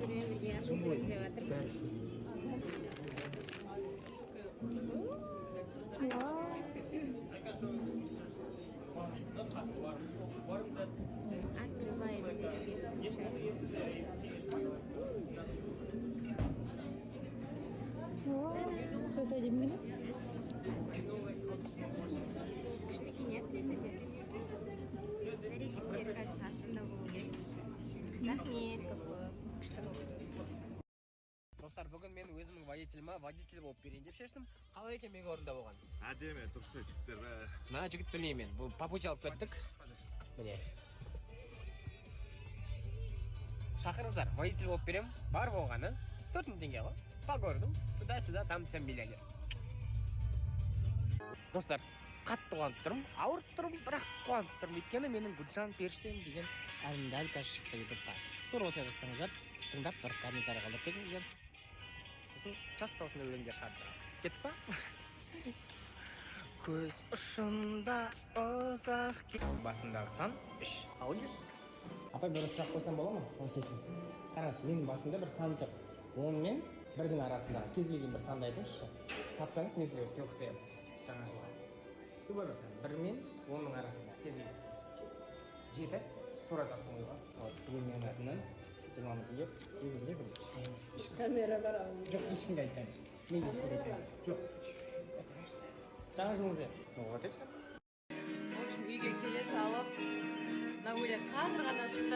Блогермен бірге ашу керек деп жатыр. Открываем дверь без ключа. Цвет әдемі екен. Күшті екен, иә, цветі де. Нарядчиктер, кажется, астында болу керек. Рахмет көп көп, күшті болды. Достар, бүгін мен өзімнің водителіме водитель болып берейін деп шештім. Қалай екен менің орнымда болған? Әдемі, дұрыс, жігіттер, бә. Мына жігіт білмеймін мен. Бұл по пути алып кеттік. Міне. Шақырыңыздар, водитель болып беремін. Бар болғаны 4000 теңге ғой. По городу, туда сюда там сен миллионер. Достар, қатты қуанып тұрмын, ауырып тұрмын, бірақ қуанып тұрмын. Өйткені менің «Гүлжан періштем» деген әнім дәл қазір шықты ютубқа. Тура осылай жазсаңыздар, тыңдап, бір комментарий қалдырып кетіңіздер. Сосын часто осындай өлеңдер шығарып тұрамын. Кеттік па? Көз ұшында ұзақ. Басындағы сан 3. Ал кеттік. Апай, бір сұрақ қойсам бола ма? Ол, кешіріңіз. Қараңыз, менің басымда бір сан тұр. 10 мен 1-дің арасындағы кез келген бір санды айтыңызшы. Сіз тапсаңыз, мен сізге бір сыйлық беремін жаңа жылға. Любой бір сан. 1 мен 10-ның арасында. Кез келген. 7. Сіз тура таптыңыз ғой. Вот, сізге менің атымнан 20 000 теңге, өзіңізге бір шайыңыз. Камера бар. Жоқ, ешкімге айтпаймын. Мен ешкімге айтпаймын. Жоқ. Жаңа жылыңызбен. Ну вот и все. В общем, үйге келе салып, мына өлең қазір ғана шықты.